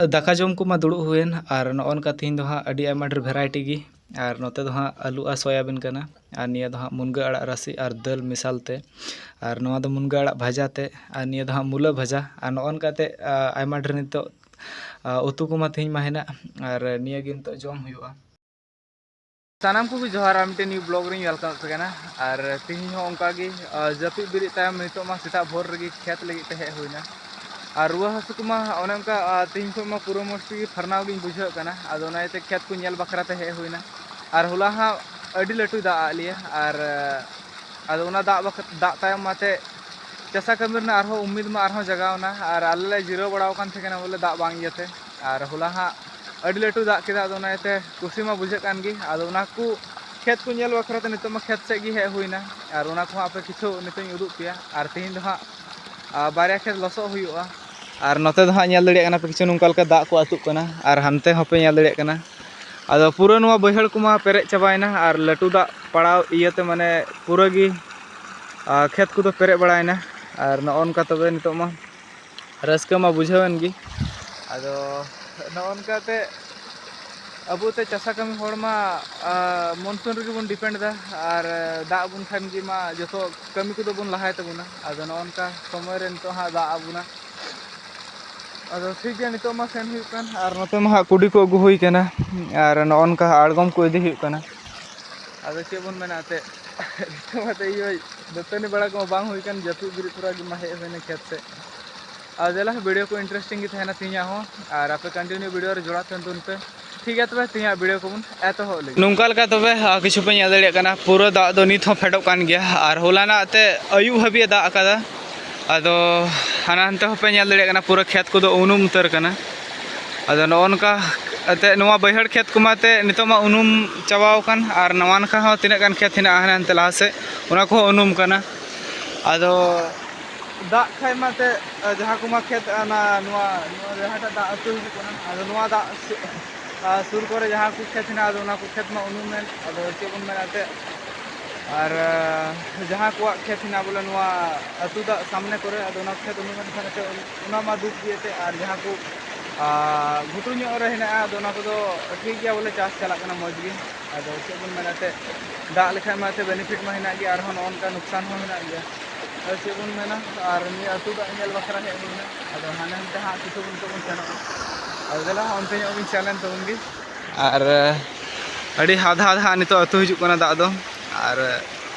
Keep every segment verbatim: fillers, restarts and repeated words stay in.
ᱫᱟᱠᱟ ᱡᱚᱢ ᱠᱚᱢᱟ ᱫᱩᱲᱩᱵ ᱦᱩᱭᱮᱱ, ᱟᱨ ᱱᱚᱜᱼᱚ ᱱᱚᱝᱠᱟ ᱛᱮᱦᱮᱧ ᱫᱚ ᱦᱟᱸᱜ ᱟᱹᱰᱤ ᱟᱭᱢᱟ ᱰᱷᱮᱨ variety ᱜᱮ᱾ ᱟᱨ ᱱᱚᱛᱮ ᱫᱚ ᱦᱟᱸᱜ ᱟᱹᱞᱩ ᱟᱨ ᱥᱚᱭᱟᱵᱤᱱ ᱠᱟᱱᱟ, ᱟᱨ ᱱᱤᱭᱟᱹ ᱫᱚ ᱦᱟᱸᱜ ᱢᱩᱱᱜᱟᱹ ᱟᱲᱟᱜ ᱨᱟᱥᱮ ᱟᱨ ᱫᱟᱹᱞ ᱢᱮᱥᱟᱞ ᱛᱮ, ᱟᱨ ᱱᱚᱣᱟ ᱫᱚ ᱢᱩᱱᱜᱟᱹ ᱟᱲᱟᱜ ᱵᱷᱟᱡᱟ ᱛᱮ, ᱟᱨ ᱱᱤᱭᱟᱹ ᱫᱚ ᱦᱟᱸᱜ ᱢᱩᱞᱟᱹ ᱵᱷᱟᱡᱟ, ᱟᱨ ᱱᱚᱜᱼᱚ ᱱᱚᱝᱠᱟ ᱛᱮ, ᱟ, ᱟᱭᱢᱟ ᱰᱷᱮᱨ ᱱᱤᱛᱚᱜ, ᱟ, ᱩᱛᱩ ᱠᱚᱢᱟ ᱛᱮᱦᱮᱧ ᱢᱟ ᱦᱮᱱᱟᱜ, ᱟᱨ ᱱᱤᱭᱟᱹ ᱜᱮ ᱱᱤᱛᱚᱜ ᱡᱚᱢ ᱦᱩᱭᱩᱜᱼᱟ᱾ ᱥᱟᱱᱟᱢ ᱠᱚᱜᱮ ᱡᱚᱦᱟᱨ, ᱟᱨ ᱢᱤᱫᱴᱮᱱ new vlog ᱨᱤᱧ welcome ᱟᱯᱮ ᱠᱟᱱᱟ᱾ ᱟᱨ ᱛᱮᱦᱮᱧ ᱦᱚᱸ ᱚᱱᱠᱟ ᱜᱮ, ᱟ, ᱡᱟᱹᱯᱤᱫ ᱵᱮᱨᱮᱫ ᱛᱟᱭᱚᱢ ᱱᱤᱛᱚᱜ ᱢᱟ ᱥᱮᱛᱟᱜ ᱵᱷᱳᱨ ᱨᱮᱜᱮ ᱠᱷᱮᱛ ᱞᱟᱹᱜᱤᱫ ᱛᱮ ᱦᱮᱡ ᱦᱩᱭᱱᱟ᱾ ᱟᱨ ᱨᱩᱣᱟᱹ ᱦᱟᱹᱥᱩ ᱠᱚᱢᱟ ᱚᱱᱮ ᱚᱱᱠᱟ, ᱟ, ᱛᱮᱦᱮᱧ ᱠᱷᱚᱱ ᱢᱟ ᱯᱩᱨᱟᱹ ᱢᱚᱡᱽ ᱛᱮᱜᱮ ᱯᱷᱟᱨᱱᱟᱣ ᱜᱤᱧ ᱵᱩᱡᱷᱟᱹᱣᱮᱫ ᱠᱟᱱᱟ᱾ ᱟᱫᱚ ᱚᱱᱟ ᱤᱭᱟᱹᱛᱮ ᱠᱷᱮᱛ ᱠᱚ ᱧᱮᱞ ᱵᱟᱠᱷᱨᱟ ᱛᱮ ᱦᱮᱡ ᱦᱩᱭᱱᱟ᱾ ᱟᱨ ᱦᱚᱞᱟ ᱦᱟᱸᱜ ᱟᱹᱰᱤ ᱞᱟᱹᱴᱩᱭ ᱫᱟᱜ ᱟᱫ ᱞᱮᱭᱟ, ᱟᱨ, ᱟ, ᱟᱫᱚ ᱚᱱᱟ ᱫᱟᱜ ᱵᱟᱠᱷ-, ᱫᱟᱜ ᱛᱟᱭᱚᱢ ᱢᱟᱛᱮ ᱪᱟᱥᱟ ᱠᱟᱹᱢᱤ ᱨᱮᱱᱟᱜ ᱟᱨᱦᱚᱸ ᱩᱢᱤᱫ ᱢᱟ ᱟᱨᱦᱚᱸ ᱡᱟᱜᱟᱣ ᱮᱱᱟ, ᱟᱨ ᱟᱞᱮ ᱞᱮ ᱡᱤᱨᱟᱹᱣ ᱵᱟᱲᱟᱣ ᱟᱠᱟᱱ ᱛᱟᱦᱮᱸ ᱠᱟᱱᱟ ᱵᱚᱞᱮ ᱫᱟᱜ ᱵᱟᱝ ᱤᱭᱟᱹᱛᱮ᱾ ᱟᱨ ᱦᱚᱞᱟ ᱦᱟᱸᱜ ᱟᱹᱰᱤ ᱞᱟᱹᱴᱩ ᱫᱟᱜ ᱠᱮᱫᱟ, ᱟᱫᱚ ᱚᱱᱟ ᱤᱭᱟᱹᱛᱮ ᱠᱩᱥᱤ ᱢᱟ ᱵᱩᱡᱷᱟᱹᱜ ᱠᱟᱱ ᱜᱮ᱾ ᱟᱫᱚ ᱚᱱᱟ ᱠᱚ ᱠᱷᱮᱛ ᱠᱚ ᱧᱮᱞ ᱵᱟᱠᱷᱨᱟ ᱛᱮ ᱱᱤᱛᱚᱜ ᱢᱟ ᱠᱷᱮᱛ ᱥᱮᱫ ᱜᱮ ᱦᱮᱡ ᱦᱩᱭᱱᱟ, ᱟᱨ ᱚᱱᱟ ᱠᱚᱦᱚᱸ ᱟᱯᱮ ᱠᱤᱪᱷᱩ ᱱᱤᱛᱚᱜ ᱤᱧ ᱩᱫᱩᱜ ᱯᱮᱭᱟ᱾ ᱟᱨ ᱛᱮᱦᱮᱧ ᱫᱚ ᱦᱟᱸᱜ, ᱟ, ᱵᱟᱨᱭᱟ ᱠᱷᱮᱛ ᱞᱚᱥᱚᱫ ᱦᱩᱭᱩᱜᱼᱟ᱾ ᱟᱨ ᱱᱚᱛᱮ ᱫᱚ ᱦᱟᱸᱜ ᱧᱮᱞ ᱫᱟᱲᱮᱭᱟᱜ ᱠᱟᱱᱟ ᱯᱮ ᱠᱤᱪᱷᱩ ᱱᱚᱝᱠᱟ ᱞᱮᱠᱟ ᱫᱟᱜ ᱠᱚ ᱟᱹᱛᱩᱜ ᱠᱟᱱᱟ, ᱟᱨ ᱦᱟᱱᱛᱮ ᱦᱚᱸᱯᱮ ᱧᱮᱞ ᱫᱟᱲᱮᱭᱟᱜ ᱠᱟᱱᱟ᱾ ᱟᱫᱚ ᱯᱩᱨᱟᱹ ᱱᱚᱣᱟ ᱵᱟᱹᱭᱦᱟᱹᱲ ᱠᱚᱢᱟ ᱯᱮᱨᱮᱡ ᱪᱟᱵᱟᱭᱮᱱᱟ, ᱟᱨ ᱞᱟᱹᱴᱩ ᱫᱟᱜ ᱯᱟᱲᱟᱣ ᱤᱭᱟᱹᱛᱮ ᱢᱟᱱᱮ ᱯᱩᱨᱟᱹ ᱜᱮ, ᱟ, ᱠᱷᱮᱛ ᱠᱚᱫᱚ ᱯᱮᱨᱮᱡ ᱵᱟᱲᱟᱭᱮᱱᱟ᱾ ᱟᱨ ᱱᱚᱜᱼᱚ ᱱᱚᱝᱠᱟ ᱛᱚᱵᱮ ᱱᱤᱛᱚᱜ ᱢᱟ ᱨᱟᱹᱥᱠᱟᱹ ᱢᱟ ᱵᱩᱡᱷᱟᱹᱣᱮᱱ ᱜᱮ᱾ ᱟᱫᱚ ᱱᱚᱜᱼᱚ ᱱᱚᱝᱠᱟ ᱛᱮ ᱟᱵᱚ ᱛᱮ ᱪᱟᱥᱟ ᱠᱟᱹᱢᱤ ᱦᱚᱲ ᱢᱟ, ᱟ, monsoon ᱨᱮᱜᱮ ᱵᱚᱱ depend ᱮᱫᱟ, ᱟᱨ ᱫᱟᱜ ᱟᱵᱚᱱ ᱠᱷᱟᱱ ᱜᱮ ᱢᱟ ᱡᱚᱛᱚ ᱠᱟᱹᱢᱤ ᱠᱚᱫᱚ ᱵᱚᱱ ᱞᱟᱦᱟᱭ ᱛᱟᱵᱚᱱᱟ᱾ ᱟᱫᱚ ᱱᱚᱜᱼᱚ ᱱᱚᱝᱠᱟ ᱥᱚᱢᱚᱭ ᱨᱮ ᱱᱤᱛᱚᱜ ᱦᱟᱸᱜ ᱫᱟᱜ ᱟᱵᱚᱱᱟ᱾ ᱟᱫᱚ ᱴᱷᱤᱠ ᱜᱮᱭᱟ, ᱱᱤᱛᱚᱜ ᱢᱟ ᱥᱮᱱ ᱦᱩᱭᱩᱜ ᱠᱟᱱ, ᱟᱨ ᱱᱚᱛᱮ ᱢᱟ ᱦᱟᱸᱜ ᱠᱩᱰᱤ ᱠᱚ ᱟᱹᱜᱩ ᱦᱩᱭ ᱠᱟᱱᱟ, ᱟᱨ ᱱᱚᱜᱼᱚ ᱱᱚᱝᱠᱟ ᱟᱬᱜᱚᱢ ᱠᱚ ᱤᱫᱤ ᱦᱩᱭᱩᱜ ᱠᱟᱱᱟ᱾ ᱟᱫᱚ ᱪᱮᱫ ᱵᱚᱱ ᱢᱮᱱᱟ ᱮᱱᱛᱮᱫ, ᱱᱤᱛᱚᱜ ᱢᱟ ᱮᱱᱛᱮᱫ ᱤᱭᱟᱹ ᱫᱟᱹᱛᱟᱹᱱᱤ ᱵᱟᱲᱟ ᱠᱚᱢᱟ ᱵᱟᱝ ᱦᱩᱭ ᱠᱟᱱ, ᱡᱟᱹᱯᱤᱫ ᱵᱮᱨᱮᱫ ᱛᱚᱨᱟ ᱜᱮ ᱢᱟ ᱦᱮᱡ ᱦᱩᱭᱱᱟ ᱠᱷᱮᱛ ᱥᱮᱫ᱾ ᱟᱨ ᱫᱮᱞᱟ video ᱠᱚ interesting ᱜᱮ ᱛᱟᱦᱮᱱᱟ ᱛᱮᱦᱮᱧᱟᱜ ᱦᱚᱸ, ᱟᱨ ᱟᱯᱮ continue video ᱨᱮ ᱡᱚᱲᱟᱣ ᱛᱟᱦᱮᱱ ᱛᱟᱵᱚᱱ ᱯᱮ᱾ ᱴᱷᱤᱠ ᱜᱮᱭᱟ, ᱛᱚᱵᱮ ᱛᱮᱦᱮᱧᱟᱜ video ᱠᱚᱵᱚᱱ ᱮᱛᱚᱦᱚᱵ ᱞᱮᱜᱮ᱾ ᱱᱚᱝᱠᱟ ᱞᱮᱠᱟ ᱛᱚᱵᱮ, ᱟ, ᱠᱤᱪᱷᱩ ᱯᱮ ᱧᱮᱞ ᱫᱟᱲᱮᱭᱟᱜ ᱠᱟᱱᱟ, ᱯᱩᱨᱟᱹ ᱫᱟᱜ ᱫᱚ ᱱᱤᱛ ᱦᱚᱸ ᱯᱷᱮᱰᱚᱜ ᱠᱟᱱ ᱜᱮᱭᱟ, ᱟᱨ ᱦᱚᱞᱟᱱᱟᱜ ᱛᱮ ᱟᱹᱭᱩᱵ ᱦᱟᱹᱵᱤᱡ ᱮ ᱫᱟᱜ ᱟᱠᱟᱫᱟ᱾ ᱟᱫᱚ ᱦᱟᱱᱟ ᱦᱟᱱᱛᱮ ᱦᱚᱸᱯᱮ ᱧᱮᱞ ᱫᱟᱲᱮᱭᱟᱜ ᱠᱟᱱᱟ, ᱯᱩᱨᱟᱹ ᱠᱷᱮᱛ ᱠᱚᱫᱚ ᱩᱱᱩᱢ ᱩᱛᱟᱹᱨ ᱠᱟᱱᱟ᱾ ᱟᱫᱚ ᱱᱚᱜᱼᱚ ᱱᱚᱝᱠᱟ ᱮᱱᱛᱮᱫ ᱱᱚᱣᱟ ᱵᱟᱹᱭᱦᱟᱹᱲ ᱠᱷᱮᱛ ᱠᱚᱢᱟ ᱮᱱᱛᱮᱫ ᱱᱤᱛᱚᱜ ᱢᱟ ᱩᱱᱩᱢ ᱪᱟᱵᱟᱣ ᱟᱠᱟᱱ, ᱟᱨ ᱱᱚᱣᱟ ᱱᱟᱠᱷᱟ ᱦᱚᱸ ᱛᱤᱱᱟᱹᱜ ᱜᱟᱱ ᱠᱷᱮᱛ ᱦᱮᱱᱟᱜᱼᱟ ᱦᱟᱱᱮ ᱦᱟᱱᱛᱮ ᱞᱟᱦᱟ ᱥᱮᱫ, ᱚᱱᱟ ᱠᱚᱦᱚᱸ ᱩᱱᱩᱢ ᱠᱟᱱᱟ᱾ ᱟᱫᱚ ᱫᱟᱜ ᱠᱷᱟᱡ ᱢᱟ ᱮᱱᱛᱮᱫ, ᱟ, ᱡᱟᱦᱟᱸ ᱠᱚᱢᱟ ᱠᱷᱮᱛ, ᱚᱱᱟ, ᱱᱚᱣᱟ, ᱱᱚᱣᱟ ᱡᱟᱦᱟᱸᱴᱟᱜ ᱫᱟᱜ ᱟᱹᱛᱩ ᱦᱤᱡᱩᱜ ᱠᱟᱱᱟ, ᱟᱫᱚ ᱱᱚᱣᱟ ᱫᱟᱜ ᱥᱩ-, ᱟ, ᱥᱩᱨ ᱠᱚᱨᱮ ᱡᱟᱦᱟᱸ ᱠᱚ ᱠᱷᱮᱛ ᱦᱮᱱᱟᱜᱼᱟ, ᱟᱫᱚ ᱚᱱᱟ ᱠᱚ ᱠᱷᱮᱛ ᱢᱟ ᱩᱱᱩᱢᱮᱱ, ᱟᱫᱚ ᱪᱮᱫ ᱵᱚᱱ ᱢᱮᱱᱟ ᱮᱱᱛᱮᱫ, ᱟᱨ, ᱟ, ᱡᱟᱦᱟᱸ ᱠᱚᱣᱟᱜ ᱠᱷᱮᱛ ᱦᱮᱱᱟᱜᱼᱟ ᱵᱚᱞᱮ ᱱᱚᱣᱟ ᱟᱹᱛᱩ ᱫᱟᱜ ᱥᱟᱢᱱᱮ ᱠᱚᱨᱮ, ᱟᱫᱚ ᱚᱱᱟ ᱠᱷᱮᱛ ᱩᱱᱩᱢᱮᱱ ᱠᱷᱟᱱ ᱮᱱᱛᱮᱫ ᱚᱱᱟ ᱢᱟ ᱫᱩᱠ ᱜᱮ ᱮᱱᱛᱮᱫ, ᱟᱨ ᱡᱟᱦᱟᱸ ᱠᱚ ᱟᱨ ᱜᱷᱩᱴᱩ ᱧᱚᱜ ᱨᱮ ᱦᱮᱱᱟᱜᱼᱟ, ᱟᱫᱚ ᱚᱱᱟ ᱠᱚᱫᱚ ᱴᱷᱤᱠ ᱜᱮᱭᱟ, ᱵᱚᱞᱮ ᱪᱟᱥ ᱪᱟᱞᱟᱜ ᱠᱟᱱᱟ ᱢᱚᱡᱽ ᱜᱮ᱾ ᱟᱫᱚ ᱪᱮᱫ ᱵᱚᱱ ᱢᱮᱱᱟ ᱮᱱᱛᱮᱫ, ᱫᱟᱜ ᱞᱮᱠᱷᱟᱱ ᱢᱟ ᱮᱱᱛᱮᱫ ᱵᱮᱱᱤᱯᱷᱤᱴ ᱢᱟ ᱦᱮᱱᱟᱜ ᱜᱮᱭᱟ, ᱟᱨᱦᱚᱸ ᱱᱚᱜᱼᱚ ᱱᱚᱝᱠᱟ ᱱᱩᱠᱥᱟᱱ ᱦᱚᱸ ᱦᱮᱱᱟᱜ ᱜᱮᱭᱟ᱾ ᱟᱫᱚ ᱪᱮᱫ ᱵᱚᱱ ᱢᱮᱱᱟ, ᱟᱨ ᱱᱤᱭᱟᱹ ᱟᱹᱛᱩ ᱫᱟᱜ ᱧᱮᱞ ᱵᱟᱠᱷᱨᱟ ᱦᱮᱡ ᱦᱩᱭ ᱮᱱᱟ᱾ ᱟᱫᱚ ᱦᱟᱱᱮ ᱦᱟᱱᱛᱮ ᱦᱟᱸᱜ ᱠᱤᱪᱷᱩ ᱵᱚᱱ ᱵᱚᱱ ᱥᱮᱱᱚᱜᱼᱟ᱾ ᱟᱫᱚ ᱫᱮᱞᱟ ᱦᱟᱸᱜ ᱚᱱᱛᱮ ᱧᱚᱜ ᱵᱚᱱ ᱥᱮᱱ ᱞᱮᱱ ᱛᱟᱵᱚᱱ ᱜᱮ᱾ ᱟᱨ ᱟᱹᱰᱤ ᱦᱟᱫ ᱦᱟᱫ ᱦᱟᱸᱜ ᱱᱤᱛᱚᱜ ᱟᱹᱛᱩ ᱦᱤᱡᱩᱜ ᱠᱟᱱᱟ ᱫᱟᱜ ᱫᱚ᱾ ᱟᱨ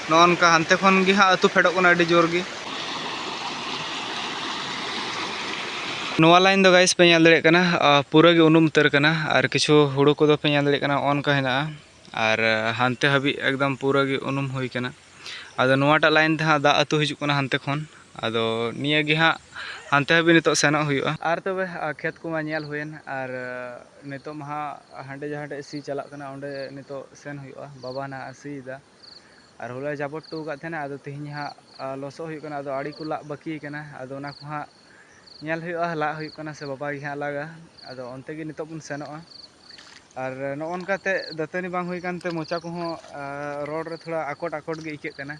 ᱱᱚᱜᱼᱚ ᱱᱚᱝᱠᱟ ᱦᱟᱱᱛᱮ ᱠᱷᱚᱱ ᱜᱮ ᱦᱟᱸᱜ ᱟᱹᱛᱩ ᱯᱷᱮᱰᱚᱜ ᱠᱟᱱᱟ ᱟᱹᱰᱤ ᱡᱳᱨ ᱜᱮ᱾ ᱱᱚᱣᱟ ᱞᱟᱭᱤᱱ ᱫᱚ ᱜᱟᱭᱤᱥ ᱯᱮ ᱧᱮᱞ ᱫᱟᱲᱮᱭᱟᱜ ᱠᱟᱱᱟ, ᱟ, ᱯᱩᱨᱟᱹ ᱜᱮ ᱩᱱᱩᱢ ᱩᱛᱟᱹᱨ ᱠᱟᱱᱟ᱾ ᱟᱨ ᱠᱤᱪᱷᱩ ᱦᱩᱲᱩ ᱠᱚᱫᱚ ᱯᱮ ᱧᱮᱞ ᱫᱟᱲᱮᱭᱟᱜ ᱠᱟᱱᱟ, ᱚᱱᱠᱟ ᱦᱮᱱᱟᱜᱼᱟ᱾ ᱟᱨ ᱦᱟᱱᱛᱮ ᱦᱟᱹᱵᱤᱡ ᱮᱠᱫᱚᱢ ᱯᱩᱨᱟᱹ ᱜᱮ ᱩᱱᱩᱢ ᱦᱩᱭ ᱠᱟᱱᱟ᱾ ᱟᱫᱚ ᱱᱚᱣᱟᱴᱟᱜ ᱞᱟᱭᱤᱱ ᱛᱮ ᱦᱟᱸᱜ ᱫᱟᱜ ᱟᱹᱛᱩ ᱦᱤᱡᱩᱜ ᱠᱟᱱᱟ ᱦᱟᱱᱛᱮ ᱠᱷᱚᱱ᱾ ᱟᱫᱚ ᱱᱤᱭᱟᱹ ᱜᱮ ᱦᱟᱸᱜ ᱦᱟᱱᱛᱮ ᱦᱟᱹᱵᱤᱡ ᱱᱤᱛᱚᱜ ᱥᱮᱱᱚᱜ ᱦᱩᱭᱩᱜᱼᱟ᱾ ᱟᱨ ᱛᱚᱵᱮ, ᱟ, ᱠᱷᱮᱛ ᱠᱚᱢᱟ ᱧᱮᱞ ᱦᱩᱭᱮᱱ, ᱟᱨ, ᱟ, ᱱᱤᱛᱚᱜ ᱢᱟ ᱦᱟᱸᱜ ᱦᱟᱸᱰᱮ ᱡᱟᱦᱟᱸ ᱴᱷᱮᱡ ᱥᱤ ᱪᱟᱞᱟᱜ ᱠᱟᱱᱟ, ᱚᱸᱰᱮ ᱱᱤᱛᱚᱜ ᱥᱮᱱ ᱦᱩᱭᱩᱜᱼᱟ, ᱵᱟᱵᱟ ᱱᱟᱦᱟᱜ ᱥᱤᱭᱮᱫᱟ᱾ ᱟᱨ ᱦᱚᱞᱟᱭ ᱡᱟᱵᱚᱴ ᱦᱚᱴᱚ ᱟᱠᱟᱫ ᱛᱟᱦᱮᱱᱟ, ᱟᱫᱚ ᱛᱮᱦᱮᱧ ᱦᱟᱸᱜ, ᱟ, ᱞᱚᱥᱚᱜ ᱦᱩᱭᱩᱜ ᱠᱟᱱᱟ, ᱟᱫᱚ ᱟᱲᱮ ᱠᱚ ᱞᱟᱜ ᱵᱟᱹᱠᱤ ᱠᱟᱱᱟ, ᱟᱫᱚ ᱚᱱᱟ ᱠᱚ ᱦᱟᱸᱜ ᱧᱮᱞ ᱦᱩᱭᱩᱜᱼᱟ, ᱞᱟᱜ ᱦᱩᱭᱩᱜ ᱠᱟᱱᱟ ᱥᱮ ᱵᱟᱵᱟ ᱜᱮ ᱦᱟᱸᱜ ᱞᱟᱜᱟ᱾ ᱟᱫᱚ ᱚᱱᱛᱮ ᱜᱮ ᱱᱤᱛᱚᱜ ᱵᱚᱱ ᱥᱮᱱᱚᱜᱼᱟ᱾ ᱟᱨ ᱱᱚᱜᱼᱚ ᱱᱚᱝᱠᱟ ᱛᱮ ᱫᱟᱹᱛᱟᱹᱱᱤ ᱵᱟᱝ ᱦᱩᱭ ᱠᱟᱱᱛᱮ ᱢᱚᱪᱟ ᱠᱚᱦᱚᱸ, ᱟ, ᱨᱚᱲ ᱨᱮ ᱛᱷᱚᱲᱟ ᱟᱠᱚᱴ ᱟᱠᱚᱴ ᱜᱮ ᱟᱹᱭᱠᱟᱹᱜ ᱠᱟᱱᱟ᱾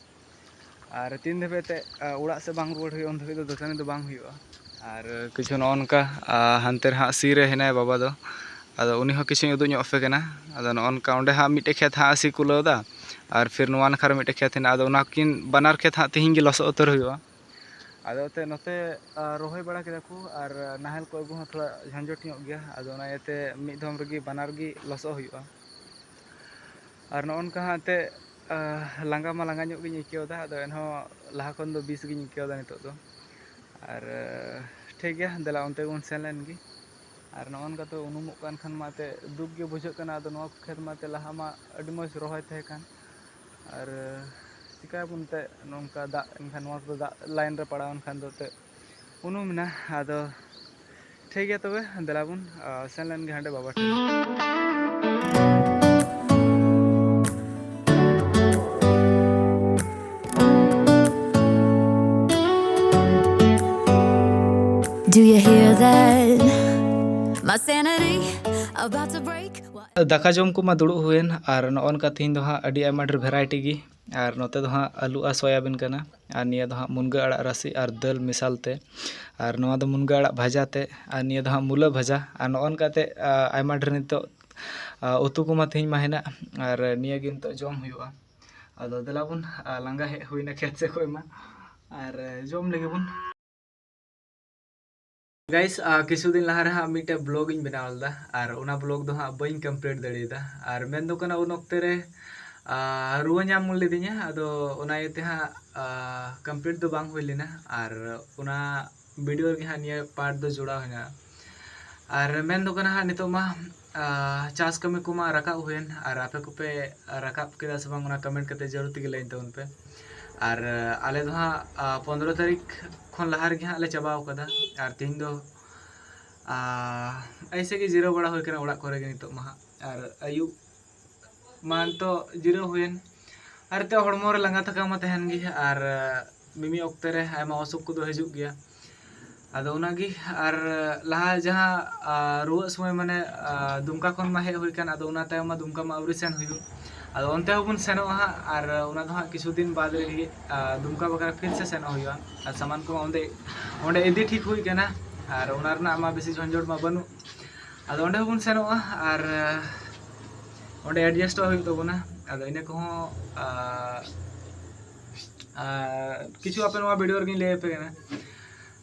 ᱟᱨ ᱛᱤᱱ ᱫᱷᱟᱹᱵᱤᱡ ᱛᱮ, ᱟ, ᱚᱲᱟᱜ ᱥᱮᱫ ᱵᱟᱝ ᱨᱩᱣᱟᱹᱲ ᱦᱩᱭᱩᱜᱼᱟ, ᱩᱱ ᱫᱷᱟᱹᱵᱤᱡ ᱫᱚ ᱫᱟᱹᱛᱟᱹᱱᱤ ᱫᱚ ᱵᱟᱝ ᱦᱩᱭᱩᱜᱼᱟ᱾ ᱟᱨ ᱠᱤᱪᱷᱩ ᱱᱚᱜᱼᱚ ᱱᱚᱝᱠᱟ, ᱟ, ᱦᱟᱱᱛᱮ ᱨᱮ ᱦᱟᱸᱜ ᱥᱤ ᱨᱮ ᱦᱮᱱᱟᱭᱟ ᱵᱟᱵᱟ ᱫᱚ, ᱟᱫᱚ ᱩᱱᱤ ᱦᱚᱸ ᱠᱤᱪᱷᱩᱧ ᱩᱫᱩᱜ ᱧᱚᱜ ᱟᱯᱮ ᱠᱟᱱᱟ᱾ ᱟᱫᱚ ᱱᱚᱜᱼᱚ ᱱᱚᱝᱠᱟ ᱚᱸᱰᱮ ᱦᱟᱸᱜ ᱢᱤᱫᱴᱮᱡ ᱠᱷᱮᱛ ᱦᱟᱸᱜ ᱥᱤ ᱠᱩᱞᱟᱹᱣ ᱮᱫᱟ, ᱟᱨ ᱯᱷᱤᱨ ᱱᱚᱣᱟ ᱱᱟᱠᱷᱟ ᱨᱮ ᱢᱤᱫᱴᱮᱡ ᱠᱷᱮᱛ ᱦᱮᱱᱟᱜᱼᱟ᱾ ᱟᱫᱚ ᱚᱱᱟ ᱠᱤᱱ ᱵᱟᱱᱟᱨ ᱠᱷᱮᱛ ᱦᱟᱸᱜ ᱛᱤᱦᱤᱧ ᱜᱮ ᱞᱚᱥᱚᱫ ᱩᱛᱟᱹᱨ ᱦᱩᱭᱩᱜᱼᱟ᱾ ᱟᱫᱚ ᱮᱱᱛᱮᱫ ᱱᱚᱛᱮ, ᱟ, ᱨᱚᱦᱚᱭ ᱵᱟᱲᱟ ᱠᱮᱫᱟ ᱠᱚ, ᱟᱨ ᱱᱟᱦᱮᱞ ᱠᱚ ᱟᱹᱜᱩ ᱦᱚᱸ ᱛᱷᱚᱲᱟ ᱡᱷᱟᱸᱡᱚᱴ ᱧᱚᱜ ᱜᱮᱭᱟ᱾ ᱟᱫᱚ ᱚᱱᱟ ᱤᱭᱟᱹᱛᱮ ᱢᱤᱫ ᱫᱷᱚᱢ ᱨᱮᱜᱮ ᱵᱟᱱᱟᱨ ᱜᱮ ᱞᱚᱥᱚᱜ ᱦᱩᱭᱩᱜᱼᱟ᱾ ᱟᱨ ᱱᱚᱜᱼᱚ ᱱᱚᱝᱠᱟ ᱦᱟᱸᱜ ᱮᱱᱛᱮᱫ, ᱟ, ᱞᱟᱸᱜᱟ ᱢᱟ ᱞᱟᱸᱜᱟ ᱧᱚᱜ ᱜᱤᱧ ᱟᱹᱭᱠᱟᱹᱣ ᱮᱫᱟ, ᱟᱫᱚ ᱮᱱᱦᱚᱸ ᱞᱟᱦᱟ ᱠᱷᱚᱱ ᱫᱚ ᱵᱮᱥ ᱜᱤᱧ ᱟᱹᱭᱠᱟᱹᱣ ᱮᱫᱟ ᱱᱤᱛᱚᱜ ᱫᱚ᱾ ᱟᱨ, ᱟ, ᱴᱷᱤᱠ ᱜᱮᱭᱟ, ᱫᱮᱞᱟ ᱚᱱᱛᱮ ᱜᱮᱵᱚᱱ ᱥᱮᱱ ᱞᱮᱱ ᱜᱮ᱾ ᱟᱨ ᱱᱚᱜᱼᱚ ᱱᱚᱝᱠᱟ ᱛᱮ ᱩᱱᱩᱢᱚᱜ ᱠᱟᱱ ᱠᱷᱟᱱ ᱢᱟ ᱮᱱᱛᱮᱫ ᱫᱩᱠ ᱜᱮ ᱵᱩᱡᱷᱟᱹᱜ ᱠᱟᱱᱟ᱾ ᱟᱫᱚ ᱱᱚᱣᱟ ᱠᱚ ᱠᱷᱮᱛ ᱢᱟ ᱮᱱᱛᱮᱫ ᱞᱟᱦᱟ ᱢᱟ ᱟᱹᱰᱤ ᱢᱚᱡᱽ ᱨᱚᱦᱚᱭ ᱛᱟᱦᱮᱸ ᱠᱟᱱ᱾ ᱟᱨ ᱪᱤᱠᱟᱹᱭᱟᱵᱚᱱ ᱮᱱᱛᱮᱫ, ᱱᱚᱝᱠᱟ ᱫᱟᱜ ᱮᱱᱠᱷᱟᱱ, ᱱᱚᱣᱟ ᱠᱚᱫᱚ ᱫᱟᱜ ᱞᱟᱭᱤᱱ ᱨᱮ ᱯᱟᱲᱟᱣ ᱮᱱᱠᱷᱟᱱ ᱫᱚ ᱮᱱᱛᱮᱫ ᱩᱱᱩᱢ ᱮᱱᱟ᱾ ᱟᱫᱚ ᱴᱷᱤᱠ ᱜᱮᱭᱟ ᱛᱚᱵᱮ, ᱫᱮᱞᱟ ᱵᱚᱱ, ᱟ, ᱥᱮᱱ ᱞᱮᱱ ᱜᱮ ᱦᱟᱸᱰᱮ ᱵᱟᱵᱟ ᱴᱷᱮᱱ᱾ Do you hear that? My sanity about to break. What? ᱫᱟᱠᱟ ᱡᱚᱢ ᱠᱚᱢᱟ ᱫᱩᱲᱩᱵ ᱦᱩᱭᱮᱱ, ᱟᱨ ᱱᱚᱜᱼᱚ ᱱᱚᱝᱠᱟ ᱛᱮᱦᱮᱧ ᱫᱚ ᱦᱟᱸᱜ ᱟᱹᱰᱤ ᱟᱭᱢᱟ ᱰᱷᱮᱨ ᱵᱷᱮᱨᱟᱭᱴᱤ ᱜᱮ ᱟᱨ ᱱᱚᱛᱮ ᱫᱚ ᱦᱟᱸᱜ ᱟᱹᱞᱩ ᱟᱨ ᱥᱚᱭᱟᱵᱤᱱ ᱠᱟᱱᱟ᱾ ᱟᱨ ᱱᱤᱭᱟᱹ ᱫᱚ ᱦᱟᱸᱜ ᱢᱩᱱᱜᱟᱹ ᱟᱲᱟᱜ ᱨᱟᱥᱮ ᱟᱨ ᱫᱟᱹᱞ ᱢᱮᱥᱟᱞ ᱛᱮ᱾ ᱟᱨ ᱱᱚᱣᱟ ᱫᱚ ᱢᱩᱱᱜᱟᱹ ᱟᱲᱟᱜ ᱵᱷᱟᱡᱟ ᱛᱮ᱾ ᱟᱨ ᱱᱤᱭᱟᱹ ᱫᱚ ᱦᱟᱸᱜ ᱢᱩᱞᱟᱹ ᱵᱷᱟᱡᱟ᱾ ᱟᱨ ᱱᱚᱜᱼᱚ ᱱᱚᱝᱠᱟ ᱛᱮ, ᱟ, ᱟᱭᱢᱟ ᱰᱷᱮᱨ ᱱᱤᱛᱚᱜ, ᱟ, ᱩᱛᱩ ᱠᱚᱢᱟ ᱛᱮᱦᱮᱧ ᱢᱟ ᱦᱮᱱᱟᱜ᱾ ᱟᱨ ᱱᱤᱭᱟᱹ ᱜᱮ ᱱᱤᱛᱚᱜ ᱡᱚᱢ ᱦᱩᱭᱩᱜᱼᱟ᱾ ᱟᱫᱚ ᱫᱮᱞᱟ ᱵᱚᱱ, ᱟ, ᱞᱟᱸᱜᱟ ᱦᱮᱡ ᱦᱩᱭᱱᱟ ᱠᱷᱮᱛ ᱥᱮᱫ ᱠᱷᱚᱡ ᱢᱟ᱾ ᱟᱨ, ᱟ, ᱡᱚᱢ ᱞᱮᱜᱮ ᱵᱚᱱ᱾ ᱜᱟᱭᱤᱥ, ᱟ, ᱠᱤᱪᱷᱩ ᱫᱤᱱ ᱞᱟᱦᱟ ᱨᱮ ᱦᱟᱸᱜ ᱢᱤᱫᱴᱮᱡ ᱵᱞᱚᱜ ᱤᱧ ᱵᱮᱱᱟᱣ ᱞᱮᱫᱟ, ᱟᱨ ᱚᱱᱟ ᱵᱞᱚᱜ ᱫᱚ ᱦᱟᱸᱜ ᱵᱟᱹᱧ ᱠᱚᱢᱯᱞᱤᱴ ᱫᱟᱲᱮᱭᱟᱫᱟ᱾ ᱟᱨ ᱢᱮᱱ ᱫᱚ ᱠᱟᱱᱟ, ᱩᱱ ᱚᱠᱛᱮ ᱨᱮ, ᱟ, ᱨᱩᱣᱟᱹ ᱧᱟᱢ ᱞᱤᱫᱤᱧᱟ, ᱟᱫᱚ ᱚᱱᱟ ᱤᱭᱟᱹᱛᱮ ᱦᱟᱸᱜ, ᱟ, ᱠᱚᱢᱯᱞᱤᱴ ᱫᱚ ᱵᱟᱝ ᱦᱩᱭ ᱞᱮᱱᱟ᱾ ᱟᱨ ᱚᱱᱟ ᱵᱷᱤᱰᱤᱭᱳ ᱨᱮᱜᱮ ᱦᱟᱸᱜ ᱱᱤᱭᱟᱹ ᱯᱟᱨᱴ ᱫᱚ ᱡᱚᱲᱟᱣ ᱦᱮᱱᱟᱜᱼᱟ᱾ ᱟᱨ ᱢᱮᱱ ᱫᱚ ᱠᱟᱱᱟ ᱦᱟᱸᱜ, ᱱᱤᱛᱚᱜ ᱢᱟ, ᱟ, ᱪᱟᱥ ᱠᱟᱹᱢᱤ ᱠᱚᱢᱟ ᱨᱟᱠᱟᱵ ᱦᱩᱭᱮᱱ, ᱟᱨ ᱟᱯᱮ ᱠᱚᱯᱮ ᱨᱟᱠᱟᱵ ᱠᱮᱫᱟ ᱥᱮ ᱵᱟᱝ, ᱚᱱᱟ ᱠᱚᱢᱮᱱᱴ ᱠᱟᱛᱮ ᱡᱟᱹᱨᱩᱲ ᱛᱮᱜᱮ ᱞᱟᱹᱭ ᱛᱟᱵᱚᱱ ᱯᱮ᱾ ᱟᱨ, ᱟ, ᱟᱞᱮ ᱫᱚ ᱦᱟᱸᱜ, ᱟ, ᱯᱚᱱᱫᱽᱨᱚ ᱛᱟᱹᱨᱤᱠᱷ ᱠᱷᱚᱱ ᱞᱟᱦᱟ ᱨᱮᱜᱮ ᱦᱟᱸᱜ ᱞᱮ ᱪᱟᱵᱟᱣ ᱠᱟᱫᱟ᱾ ᱟᱨ ᱛᱮᱦᱮᱧ ᱫᱚ, ᱟ, ᱮᱭᱥᱮ ᱜᱮ ᱡᱤᱨᱟᱹᱣ ᱵᱟᱲᱟ ᱦᱩᱭ ᱠᱟᱱᱟ ᱚᱲᱟᱜ ᱠᱚᱨᱮ ᱜᱮ ᱱᱤᱛᱚᱜ ᱢᱟ ᱦᱟᱸᱜ᱾ ᱟᱨ ᱟᱹᱭᱩᱵ ᱢᱟ ᱱᱤᱛᱚᱜ ᱡᱤᱨᱟᱹᱣ ᱦᱩᱭᱮᱱ᱾ ᱟᱨ ᱱᱤᱛᱚᱜ ᱦᱚᱲᱢᱚ ᱨᱮ ᱞᱟᱸᱜᱟ ᱛᱷᱟᱠᱟᱣ ᱢᱟ ᱛᱟᱦᱮᱱ ᱜᱮ, ᱟᱨ, ᱟ, ᱢᱤᱢᱤᱫ ᱚᱠᱛᱮ ᱨᱮ ᱟᱭᱢᱟ ᱚᱥᱩᱠ ᱠᱚᱫᱚ ᱦᱤᱡᱩᱜ ᱜᱮᱭᱟ᱾ ᱟᱫᱚ ᱚᱱᱟᱜᱮ, ᱟᱨ ᱞᱟᱦᱟ ᱡᱟᱦᱟᱸ, ᱟ, ᱨᱩᱣᱟᱹᱜ ᱥᱚᱢᱚᱭ ᱢᱟᱱᱮ, ᱟ, ᱫᱩᱢᱠᱟ ᱠᱷᱚᱱ ᱢᱟ ᱦᱮᱡ ᱦᱩᱭ ᱠᱟᱱ, ᱟᱫᱚ ᱚᱱᱟ ᱛᱟᱭᱚᱢ ᱢᱟ ᱫᱩᱢᱠᱟ ᱢᱟ ᱟᱹᱣᱨᱤ ᱥᱮᱱ ᱦᱩᱭᱩᱜ᱾ ᱟᱫᱚ ᱚᱱᱛᱮ ᱦᱚᱸᱵᱚᱱ ᱥᱮᱱᱚᱜᱼᱟ ᱦᱟᱸᱜ, ᱟᱨ ᱚᱱᱟ ᱫᱚ ᱦᱟᱸᱜ ᱠᱤᱪᱷᱩ ᱫᱤᱱ ᱵᱟᱫᱽ ᱨᱮᱜᱮ, ᱟ, ᱫᱩᱢᱠᱟ ᱵᱟᱠᱷᱨᱟ ᱯᱷᱤᱨ ᱥᱮ ᱥᱮᱱᱚᱜ ᱦᱩᱭᱩᱜᱼᱟ᱾ ᱟᱨ ᱥᱟᱢᱟᱱ ᱠᱚᱢᱟ ᱚᱸᱰᱮ, ᱚᱸᱰᱮ ᱤᱫᱤ ᱴᱷᱤᱠ ᱦᱩᱭ ᱠᱟᱱᱟ, ᱟᱨ ᱚᱱᱟ ᱨᱮᱱᱟᱜ ᱢᱟ ᱵᱮᱥᱤ ᱡᱷᱚᱱᱡᱷᱚᱴ ᱢᱟ ᱵᱟᱹᱱᱩᱜ᱾ ᱟᱫᱚ ᱚᱸᱰᱮ ᱦᱚᱸᱵᱚᱱ ᱥᱮᱱᱚᱜᱼᱟ, ᱟᱨ, ᱟ, ᱚᱸᱰᱮ ᱮᱰᱡᱟᱥᱴᱚᱜ ᱦᱩᱭᱩᱜ ᱛᱟᱵᱚᱱᱟ᱾ ᱟᱫᱚ ᱤᱱᱟᱹ ᱠᱚᱦᱚᱸ, ᱟ, ᱟ, ᱠᱤᱪᱷᱩ ᱟᱯᱮ ᱱᱚᱣᱟ ᱵᱷᱤᱰᱤᱭᱳ ᱨᱮᱜᱮᱧ ᱞᱟᱹᱭ ᱟᱯᱮ ᱠᱟᱱᱟ᱾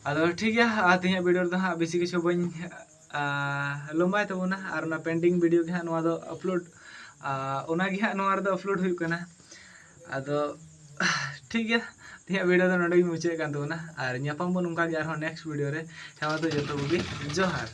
ᱟᱫᱚ ᱴᱷᱤᱠ ᱜᱮᱭᱟ, ᱟᱨ ᱛᱮᱦᱮᱧᱟᱜ ᱵᱷᱤᱰᱤᱭᱳ ᱨᱮᱫᱚ ᱦᱟᱸᱜ ᱵᱮᱥᱤ ᱠᱤᱪᱷᱩ ᱵᱟᱹᱧ, ᱟ, ᱞᱚᱢᱵᱟᱭ ᱛᱟᱵᱚᱱᱟ, ᱟᱨ ᱚᱱᱟ ᱯᱮᱱᱰᱤᱝ ᱵᱷᱤᱰᱤᱭᱳ ᱜᱮ ᱦᱟᱸᱜ ᱱᱚᱣᱟ ᱫᱚ ᱟᱯᱞᱳᱰ, ᱟ, ᱚᱱᱟ ᱜᱮ ᱦᱟᱸᱜ ᱱᱚᱣᱟ ᱨᱮᱫᱚ ᱟᱯᱞᱳᱰ ᱦᱩᱭᱩᱜ ᱠᱟᱱᱟ᱾ ᱟᱫᱚ ᱴᱷᱤᱠ ᱜᱮᱭᱟ, ᱛᱮᱦᱮᱧᱟᱜ ᱵᱷᱤᱰᱤᱭᱳ ᱫᱚ ᱱᱚᱰᱮ ᱜᱮᱧ ᱢᱩᱪᱟᱹᱫ ᱠᱟᱱ ᱛᱟᱵᱚᱱᱟ, ᱟᱨ ᱧᱟᱯᱟᱢ ᱵᱚᱱ ᱱᱚᱝᱠᱟ ᱜᱮ ᱟᱨᱦᱚᱸ ᱱᱮᱠᱥᱴ ᱵᱷᱤᱰᱤᱭᱳ ᱨᱮ᱾ ᱦᱮᱸ ᱢᱟ ᱛᱚ, ᱡᱚᱛᱚ ᱠᱚᱜᱮ ᱡᱚᱦᱟᱨ᱾